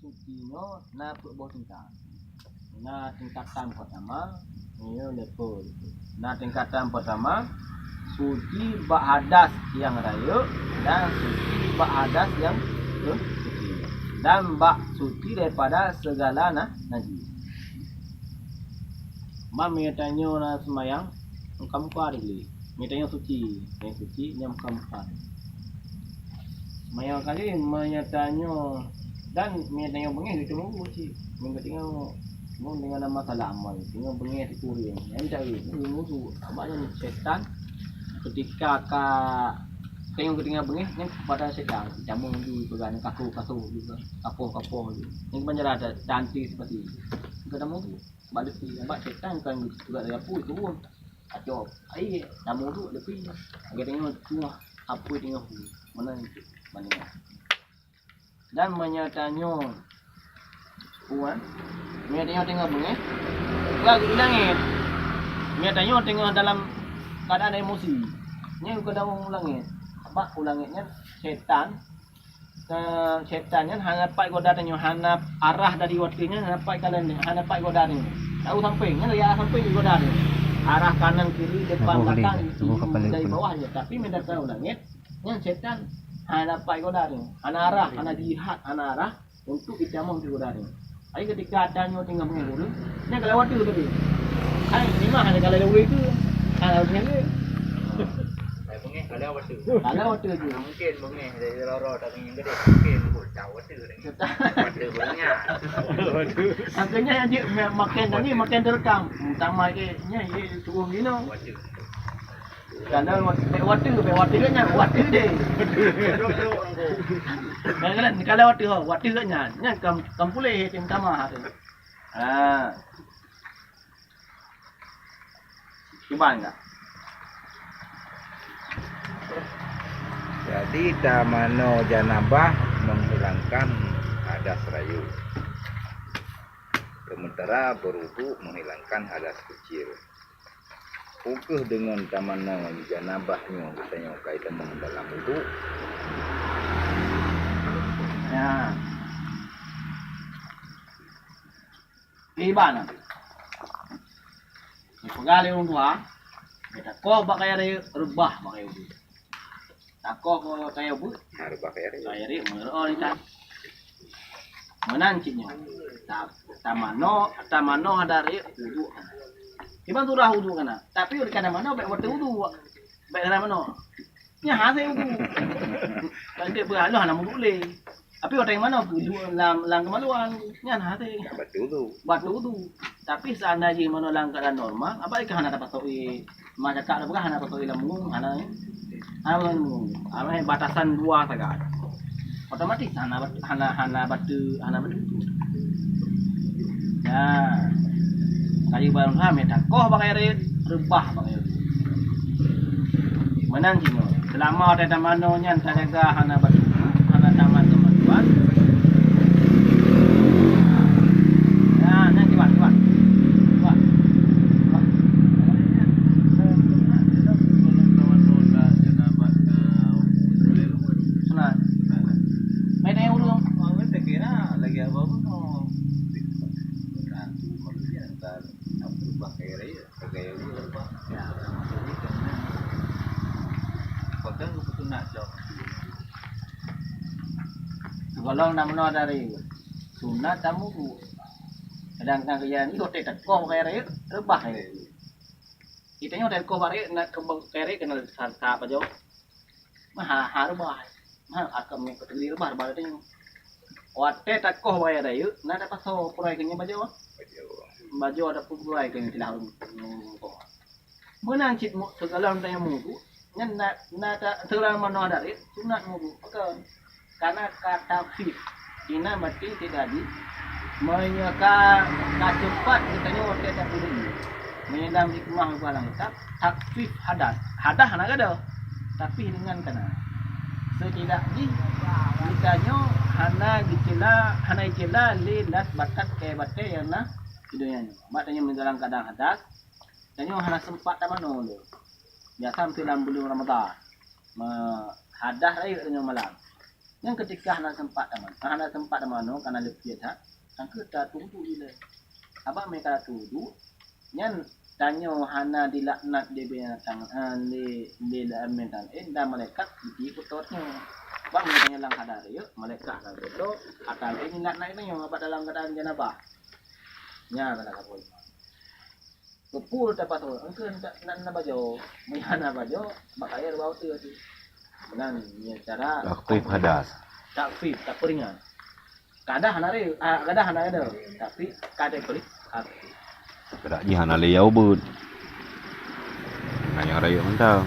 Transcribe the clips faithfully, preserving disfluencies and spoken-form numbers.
Suci nyoe na peuet boh tingkat. Na tingkatan pertama, nyoe level. Na tingkatan pertama, suci bak hadas nyang rayeuk dan suci bak hadas nyang suci, dan bak suci daripada segala na-, najis. Ban meunyoe tanyoe na seumayang, muka-muka deh. Meunyoe tanyoe suci, tanyoe suci, nyan muka-muka. Seumayang kali meunyoe tanyoe, dan meunyoe tanyoe beungéh, tanyoe suci. Meunyoe tanyoe, meunyoe tanyoe na masalah amal, tanyoe beungéh sikureueng, nyan cari, nyan wudu. Sabab nyan syaitan ketika ka, tanyoe ketika beungéh, nyan kepada syaitan, jamong di peugah, kaku-kaku juga, kapoh-kapoh juga. Nyan kebanyakan ada cantik seperti itu. Kadang wudu. Bak leupie, bak syaitan kan juga ada pui turun. Acok air, tamu tu leupie. Lagèe tanyoe tuah, apui tanyoe hu. Mana itu? Mana? Dan meunyoe tanyoe, puan, meunyoe tanyoe teungoh beungéh, buka di langét. Meunyoe tanyoe teungoh dalam keadaan emosi, nyoe keudawong langét. Bak u langét nyan syaitan, eh, syaitan nyan hana pat goda tanyoe, hana arah dari watèe nyan, hana pat kalon nyan, hana pat goda tanyoe. Tahu sampéng, nyan lagèe arah sampéng goda tanyoe. Arah kanan, kiri, depan, belakang, dari bawah nyan. Tapi meunyoe ka u langét, nyan syaitan hana pat goda tanyoe. Hana arah, hana jihad, hana arah untuk itamong di goda tanyoe. Ai ketika tanyoe teungoh beungéh ureueng, nyan ka lewat tu tadi. Ai, ni mah hana ka lewat tu. Hana beungéh tu. Ai beungéh ka lewat tu. Ka lewat tu. Mungkin beungéh dari loro tapi yang gede. Mungkin buat tahu tu. Tahu tu beungéh. Makanya dia ma-, makin tadi makin terekam. Tambah ke nya ye turun gino. Kalau wat-, bèk watèe, bèk watèe nyan, watèe deh. Kan, kan, kalau watèe ho, watèe nyan, nyan kam, kam puléh tim tamah tu. Ha. Cuba enggak? Jadi, tamanoe janabah menghilangkan hadas rayeuk, sementara berwudu menghilangkan hadas kecil. Peu kheueh deungon tamanoe janabah nyoe geutanyoe ka itamong dalam wudu? Nyan. Iban. Dipeugah lé ureueng tuha, bèk takoh bak kayèe rayeuk, reubah bak kayèe wudu. Takoh kayèe beuet. Hareuh bak kayèe rayek. Kayèe rayek meureu'oh nyan. Meunan cit nyoe. Ta-, tamanoe, tamanoe hadas rayeuk, wudu. Kiban surah wudu kana. Tapi ureueng kana manoe bèk watèe wudu. Bèk kana manoe. Nyan hase wudu. Kan dia beuraloh hana wudu lé. Tapi watèe manoe wudu lam, lam kemaluan. Nyan hase. Batal wudu. Batal wudu. Tapi seandai jih manoe lam keadaan normal, apa ikah hana tapasok i Ma cakap dah peugah hana pasoe lam mueng, hana, eh? Hana pasoe lam mueng. Hana, eh, batasan dua sagai. Otomatis hana bat-, hana, hana batu, hana batu. Ya. Kayu barang ha, meh takoh bak kayèe rayek, reubah bak kayèe rayek. Meunan cit nyoe. Seulama watèe tamanoe nyan tajaga hana batu, hana taman kemaluan. Ya, nyan kiban, kiban. Kiban. Sunat. Main air urung. Golom na meunoe dari sunat tamuku. Sedangkan kejadian itu teukoh kayèe rayek, reubah kayèe rayek. Kita nyoe dari koh barek nak ke, ke rek kena sa-, sa apa jauh. Mah ha, ha reubah. Mah akan mengikuti reubah, reubah tadi. Watèe takoh barek rayeuk, na tapasoe peurai keu nyan bajèe. Bajèe ada peurai keu nyan tilah ureueng. Meunan cit mu-, sigohlom tanyoe mudu, nyan na, na ta-, sigohlom manoe dari sunat mudu. Pakon? Karena ka takhfif. Inan berarti tidak di, meunyoe ka, ka cepat geutanyoe watèe tapeudeuh. Meunyoe dalam hikmah geupeugah lam kitab, takhfif hadas. Hadas hana gadôh, tapi ringan kana. Setidak jih geutanyoe hana geucela, hana geucela lé nas batat kayèe batèe nyang na di donya nyoe. Mak tanyoe dalam keadaan hadas, tanyoe hana sempat tamanoe lé. Biasa meusti lam buleuen Ramadhan. Me-, hadas rayeuk tanyoe malam. Nyan keutika hana sempat teuma, hana sempat teuma nyoe kana leupie that, nyang keuh tatuduek ilée. Abang meuka tuduek, nyan tanyoe hana dilaknat lé binatang, eh, lé, lé binatang, eh, dan malaikat jipeutot nyoe. Bang meutanyoe lam keadaan rayeuk, malaikat ka geutot, ata lé dilaknat tanyoe bak dalam keadaan janabah. Nyan kana saboh. Keupeue tapasoe? Engkeu na, na, na bajoe. Meunyo na bajoe, bak kayée rubah uteue tu. Meunan nyan cara Takhfif hadas. Takhfif, tapeuringan. Kadang hana re, ah, kadang hana ada, tapi kadang peuri. Kadang jih hana lé ya ubeut. Hana nyang rayeuk mantong.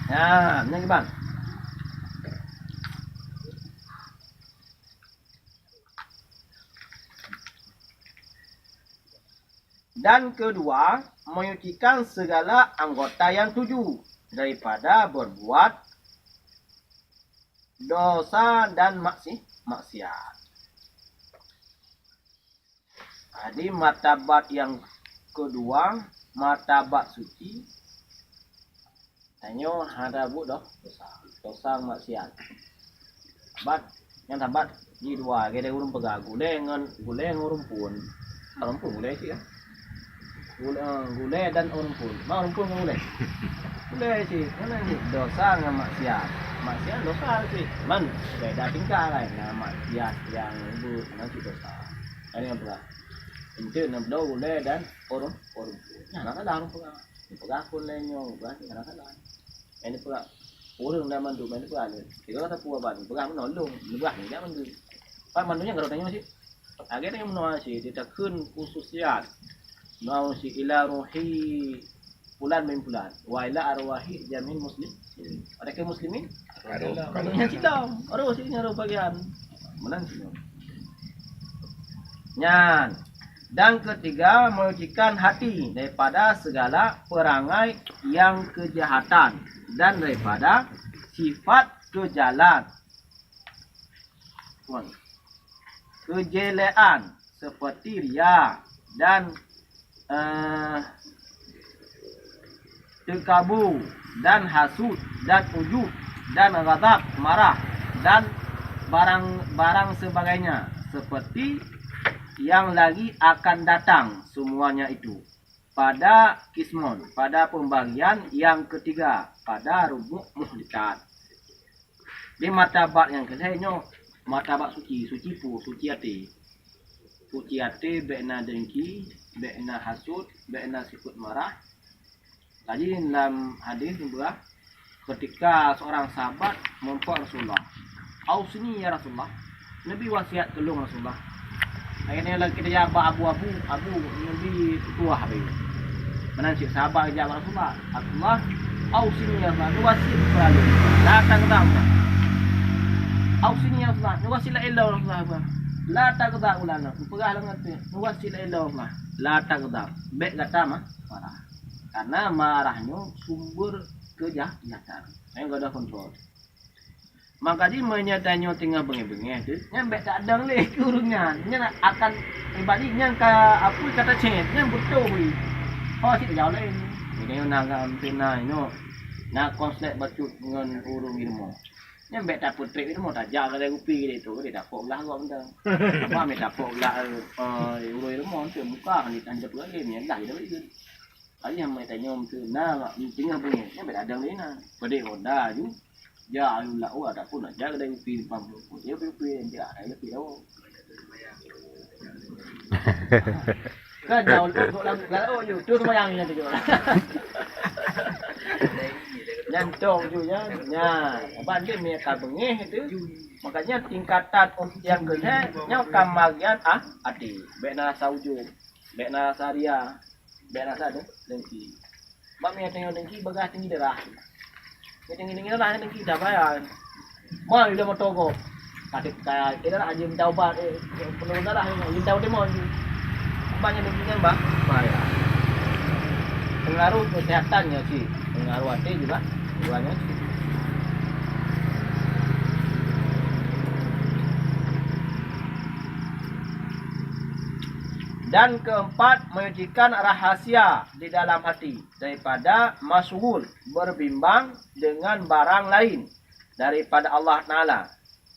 Nah, nyan kiban. Dan kedua, menyucikan segala anggota yang tujuh daripada berbuat dosa dan maksi-, maksiat. Jadi, martabat yang kedua, martabat suci, tanyoe hana buet doh-, dosa, dosa maksiat. Sabat, nyang sabat jih dua, lagée ureuëng peugah gulée ngon, gulée ngon rumpun. Rumpun gulée cit, ya. Gulée, eh, gulée dan rumpun. Ma rumpun ngon gulée? Gulée cit. Mana ni? Dosa ngon maksiat. Maksiat dosa cit. Man, beda tingkah lain. Nah, maksiat yang buet, nah, cit dosa. Ada yang peugah. Ente na bloe gulée dan ureuëng, ureuëng. Nah, nak salah ureuëng peugah. Peugah pun lé nyoe, peugah ni hana salah. Ini peugah ureuëng dah mandum, ini peugah ni. Kita kata peugah ban, peugah meunoe lôn, peugah ni dah mandum. Pak mandum nyang kalau tanya masih. Lagée tanyoe meunoe cit, ditakheun khususiat. Meunoe cit ila ruhi fulan bin fulan. Wa ila arwahi jami'il muslim. Ada ke muslimin? Aduh. Kalau yang cit dah, aduh, sini ada bagian. Meunan cit. Nyan. Dan ketiga, menyucikan hati daripada segala perangai yang kejahatan dan daripada sifat kejalan, kejelekan seperti ria dan, eh, takabu, dan hasud, dan ujub, dan ghadab, marah, dan barang, barang sebagainya, seperti yang lagi akan datang, semuanya itu pada kismon, pada pembagian yang ketiga, pada rubuk muhlikat. Di martabat nyang keulhée nyoe, martabat suci, suci peue, suci até. Suci até bék na dengki, bék na hasut, bék na sifeuet marah. Laju lam hadis neupeugah, ketika seorang sahabat meuphon Rasulullah, "Ausini ya Rasulullah, neubi wasiat keu lôn Rasulullah." Akhirnya lagi kita jawab abu-abu, abu neubi tuah abe. Meunan cit sahabat jawab Rasulullah, "Rasulullah, ausini ya Rasulullah, neuwasiat keu lôn. La taghdab." "Ausini ya Rasulullah, neuwasiat lé lôn Rasulullah." "La taghdab ulana." Peugah lom kata, "Neuwasiat lé lôn Rasulullah. La taghdab." Bék gata ma-, marah. Karena marah nyoe sumber kejahatan. Nyang gadoh kontrol. Maka jih meunyoe tanyoe teungoh beungéh-beungéh teuh, nyan bék tadong lé keu ureuëng nyan. Nyan akan pribadi nyan ka apui ka tacét, nyan beutôi. Oh, cit tajaweueb laén. Meunyoe na, na, na, na konslet bacut ngon ureuëng ilmu. Nyan bék tapeutrép ilmu, tajak ladai kupi lé tu, dia tapok glah gop mantong. Apa mé tapok glah, eh, ureuëng ilmu tu muka kan ditanya peugah lé, nyan glah dia bagi. Ayah mai tanyong tu na, teungoh beungéh, nyan bék tadong lé na. Padé Honda ju. Ja ayu lau ataupun ja kedai upi depan. Dia upi upi dia ada lebih tahu. Kan jauh tu lam lau ju. Tu sembahyang nyan tu ju. Nyan tong ju nyan. Nyan, abang dia mie ka beungéh tu. Makanya tingkatan yang kedua nyoe ka bagian ah, até. Bék na rasa ujub. Bék na rasa ria. Bék rasa deng-, dengki. Bak mie tanyoe dengki, bagah tinggi darah. Mie tinggi-tinggi darah, dengki dah bayar. Bah, bila moto go. Kata kaya, eh, darah aja minta ubat, eh, penuh darah, minta ubat demon. Banyak dengki kan, bah? Bahaya. Pengaruh kesehatannya sih. Pengaruh hati juga. Keduanya sih. Dan keempat, menyucikan rahasia di dalam hati daripada masyghul, berbimbang dengan barang lain daripada Allah Taala.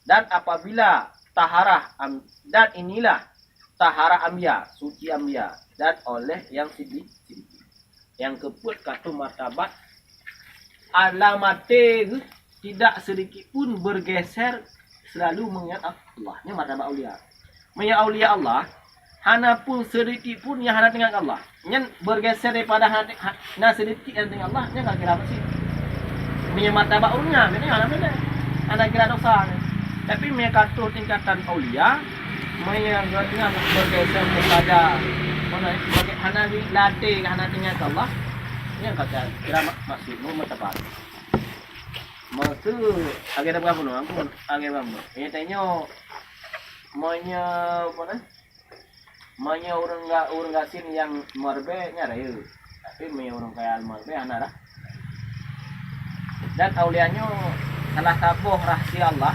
Dan apabila taharah am-, dan inilah taharah anbiya, suci anbiya, dan oleh yang siddiq, siddiq. Yang keempat, katuh martabat alamate tidak sedikit pun bergeser, selalu mengingat Allah. Ini martabat aulia. Meunyoe aulia Allah, hana pun sedikit pun nyang hana teuingat Allah. Nyan bergeser daripada hana, ha-, na sedikit nyang teuingat Allah, nyan ka kira maksiat. Meunyoe martabat ureuëng nyan, memang hana boleh. Hana kira dosa nyan. Tapi meunyoe ka troh tingkatan aulia, meunyoe geutanyoe bergeser kepada mana, sebagai hana latih, hana teuingat Allah, nyan ka kira mak-, maksiat, martabat. Maksud, agak ada berapa nu? Ampun, agak berapa? Ini tanya, meunyoe, apa ni? Meunyoe ureuëng ga-, ureuëng gasien nyang meureubai nyan rayeuk, tapi meunyoe ureuëng kaya meureubai hana rah. Dan aulia nyoe salah saboh rahsia Allah,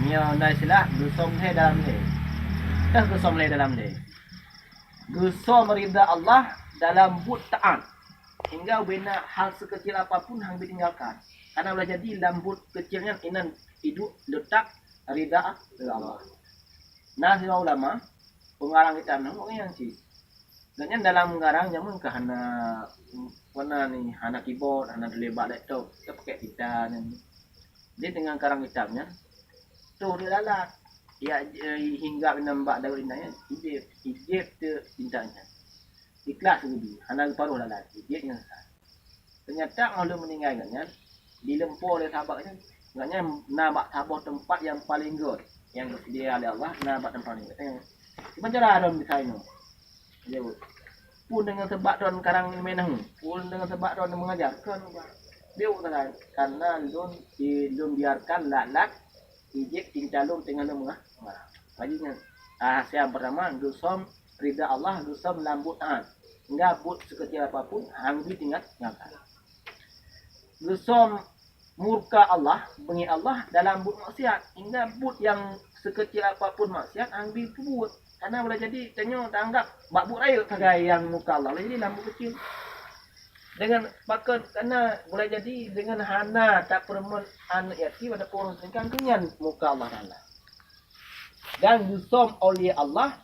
nyoe na istilah geusöm lé dalam lé. Teuh geusöm lé dalam lé. Geusöm ridha Allah dalam buet taat, hingga ubena hal sekecil apapun hana ditinggalkan. Karena boleh jadi lam buet kecil nyan inan idup letak ridha Allah. Na sidroe ulama, peungarang kitab nyan, ureuëng nyang cit. Gobnyan dalam ngarang jameun ka hana, hana ni, hana keyboard, hana tuléh bak laptop, ka pakai pita nyan. Jadi dengan karang kitab nyan, troh di lalat, ya, eh, hingga inan bak daun intan nyan, ijép, ijép teuh intan nyan. Ikhlas geubi, hana geuparoh lalat, ijép nyan sah. Teunyata óh lheueh meuninggai gobnyan, dilumpo lé sahabat nyan, gobnyan na bak saboh teumpat nyang paleng gét nyang geuseudia lé Allah, na bak teumpat nyan. Seumeujara lom di kayée nyoe. Jaweueb, "Peue deungon sabab droen karang ileumèe nahue? Peue deungon sabab droen meungaja?" "Kon, Bah. Biôk sagai, kareuna lôn, lôn biarkan lalat ijép tinta lôn teungoh lôn meunga-, meungarang." Jadi nyan, ah, nyang peurtama, geusöm ridha Allah, geusöm lam buet taat. Hingga buet sekecil apapun, hana geubi tinggal, tinggalkan. Geusöm murka Allah, beungéh Allah dalam buet maksiat. Hingga buet nyang sekecil apapun maksiat, hana geubi peubuet. Karena boleh jadi tanyoe taanggap bak buet rayeuk sagai nyang murka Allah. Boleh jadi lam buet kecil. Dengan pakon, karena boleh jadi dengan hana tapeureumeun aneuk yatim ataupun ureuëng seungkang, keu nyan murka Allah Taala. Dan geusöm aulia Allah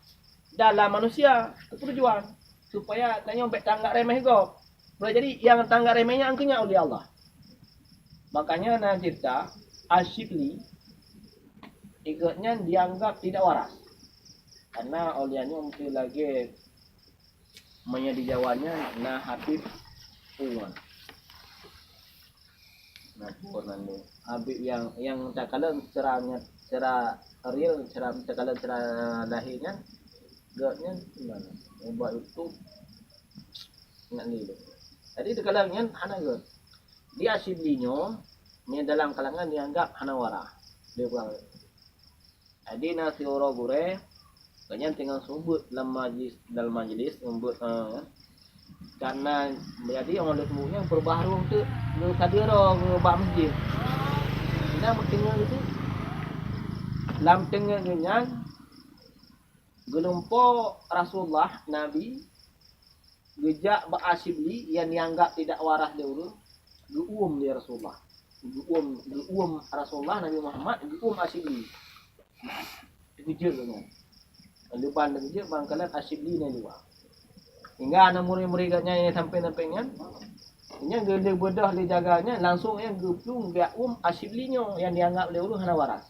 dalam manusia, keu tujuan supaya tanyoe bék taanggap remeh gob. Boleh jadi nyang taanggap remeh nyan keu nyan aulia Allah. Makanya na cerita Asyibli, gobnyan dianggap tidak waras. Karena aulia nyoe meusti lagèe meunyoe di Jawa nyan na Habib Uwan. Nah, bukan nyan. Habib nyang, nyang takalon secara nyat, secara real, secara takalon secara lahé nyan, gobnyan gimana? Ubak YouTube, ingat ni tu. Jadi takalon nyan hana gét. Di Asyibli nyoe, nyan dalam kalangan dianggap hana waras. Dia bukan. Jadi na siuroe gurèe, gobnyan teungoh seumeubeuet lam majlis, dalam majlis seumeubeuet, eh, karena jadi óh lheueh seumeubeuet nyan peureubah rhueng teuk geusadeue droe bak masjid. Inan meuteungoh geuh, lam teungoh geuh nyan geulumpo Rasulullah Nabi geujak bak Asyibli nyang dianggap tidak waras lé ureuëng, geuuem lé Rasulullah. Geuuem, geuuem Rasulullah Nabi Muhammad, geuuem Asyibli. Teukeujot geuh nyan. Leuban teukeujot, bangkalan Asyibli na luwa. Hingga na murid-murid geuh nyan nyang sampéng-sampéng nyan, nyan geuleubeudôh lé jaga nyan, langsung nyan geuplueng bak uem Asyibli nyoe nyang dianggap lé ureuëng hana waras.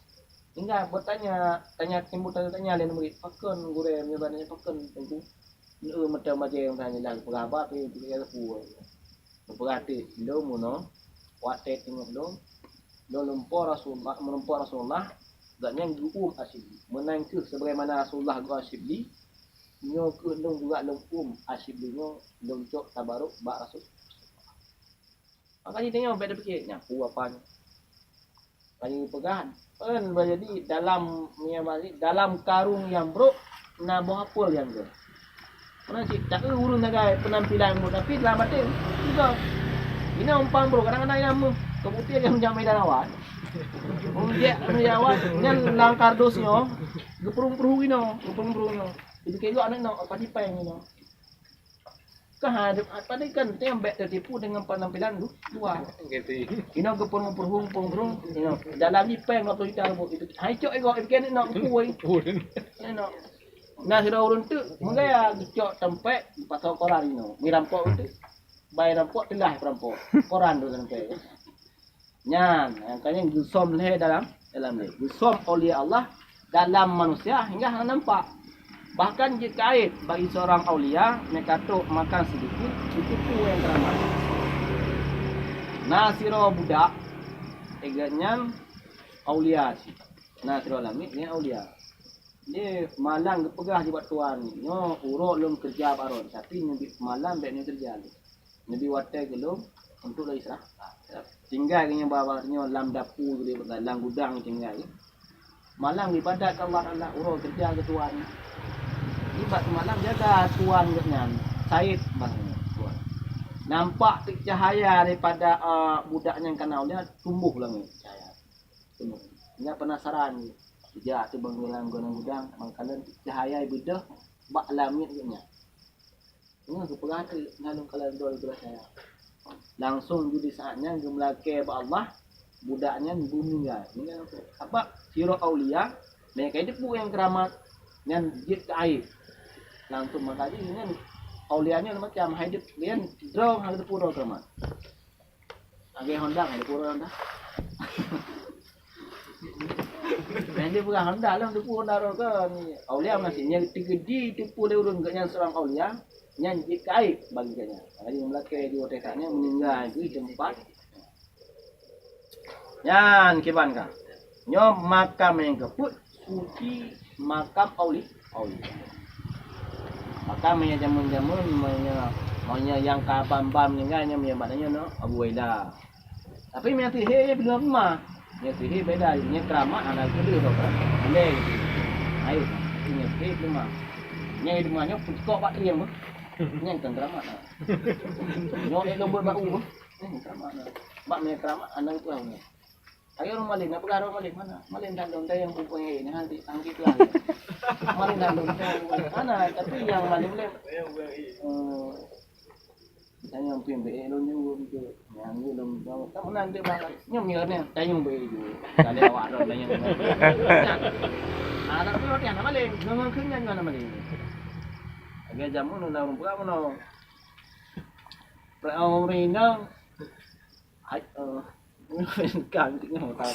Hingga beutanya, tanya timbul tanya-tanya lé murid, "Pakon gurèe meunyoe bak nyan pakon teungku?" Neu mata majeng tanya lagi peugah haba pi peugah peue. Peugah teuk lôn meunoe, watèe teungoh lôn, lôn lumpo Rasulullah, meulumpo Rasulullah, gobnyan geuuem Asyibli. Meunan kheueh sebagaimana Rasulullah geuuem Asyibli, nyoe kheueh lôn juga lôn uem Asyibli nyoe, lôn cok tabaruk bak Rasul. Maka jitanyong, bèk tapike, "Nyan peue apa nyoe?" Laju peugah, "Kan boleh jadi dalam, dalam karung nyang brôk na boh apel nyang gèt." Meunan cit, taeu ureueng sagai peunampilan brôk, tapi dalam até juga. Inoe umpang brôk, kadang-kadang nyang meuh, keubeuteun nyang meunyoe medan awai. Meunyoe medan awai, nyan lam kardus nyoe, geupeurueng-peurueng inoe, geupeurueng-peurueng inoe. Jadi, keu aneuk nyoe, padi péng inoe. Bah, ada, pada kan tembak tertipu dengan penampilan lu-, luar. Gitu. Ino ke pun purhung, purhung, ino dalam ni peng dua puluh juta ribu. Itu hai cok ego, itu kan nak kuih. Ino. Nah, sudah urun tu, menggaya cok tempat pasal koran ino. Ni rampok tu. Bai rampok, telah rampok. Koran tu sampai. Nyan, makanya geusom lé dalam, dalam lé. Geusom aulia Allah dalam manusia hingga hana nampak. Bahkan jeuet keu aib bagi seorang aulia, meunyo ka trok makan sedikit, itu pun yang keramat. Na sidroe budak, gobnyan aulia cit. Na sidroe lamiet, nyan aulia. Dia malam geupeugah jih bak tuan, "Nyoe uroe lôn keureuja bak droe, tapi neubi malam bèk neukeureuja lé." Neubi watèe keu lôn untuk lôn istirahat. Tinggai geuh nyoe bak, bak nyoe lam dapu geuh, lam gudang tinggai. Malam ibadat keu Allah Taala, uroe keureuja keu tuan. Ibadat malam jaga tuan geuh nyan, saib bak nyoe tuan. Nampak teuk cahaya daripada, a, budak nyan kana ulian tumboh langèt cahaya. Tumboh. Nyan penasaran. Sijak teubang lam gudang, mangkalon cahaya beudôh bak langèt geuh nyan. Nyoe geupeugah teuk nyan lôn kalon droe geupeugah saya. Langsung ju di saat nyan geumeulakèe bak Allah, budak nyan beumeuninggai. Meuninggai langsung. Sabab sidroe aulia, meunyo ka jiteupeue nyang keuramat, nyan jeuet keu aib. Langsung maka jih nyan aulia nyan macam hai deup, nyan droe hana jiteupeue droe keuramat. Lagèe Honda, hai deup droe Honda. Nyan dia peugah Honda lah, deupeue Honda droe kan. Aulia masih nyan teukeudi teupeue lé ureueng geuh nyan seorang aulia, nyan jeuet keu aib bagi geuh nyan. Makanya meulakèe di watèe saat nyan meuninggai di teumpat. Nyan kiban ka. Nyoe makam nyang keupeuet suci makam auli-, aulia. Makam meunyo jameun-jameun, meunyo, meunyo nyang ka ban-ban meuninggai nyan, meunyo maknanya nyoe Abu Ubaidah. Tapi meunyo sihé, nyan peuleumah. Meunyo sihé beda, nyan keuramat hana keudeh tau keuramat. Andai gitu. Ayo, meunyo sihé peuleumah. Nyan di rumah nyoe peucekok bak trieng beuh. Nyan kan keuramat. Nyoe ék lôn beuet bak u beuh. Nyan keuramat. Bak meunyo keuramat hana keudeh nyan. Ayo ureueng malém, na peugah ureueng malém, mana? Malém dan lôn tayang bubuih nyan, hana di-, hana di-, malém dan lôn tayang bubuih. Hana, tapi nyang malém lé. Hmm. Tanyong pieng bèk lôn nyang guru tu. Nyang guru lôn bawa. Kamu nanti bakal nyom ya ni, tanyong bèk tu. Kali awak dah tanyong. Ah, tapi lôn tiang nama lé, ngomong keu nyan nama lé. Agak jamu nu na ureueng peugah meunoe. Peureueng inong. Hai, eh, kan tengok tak.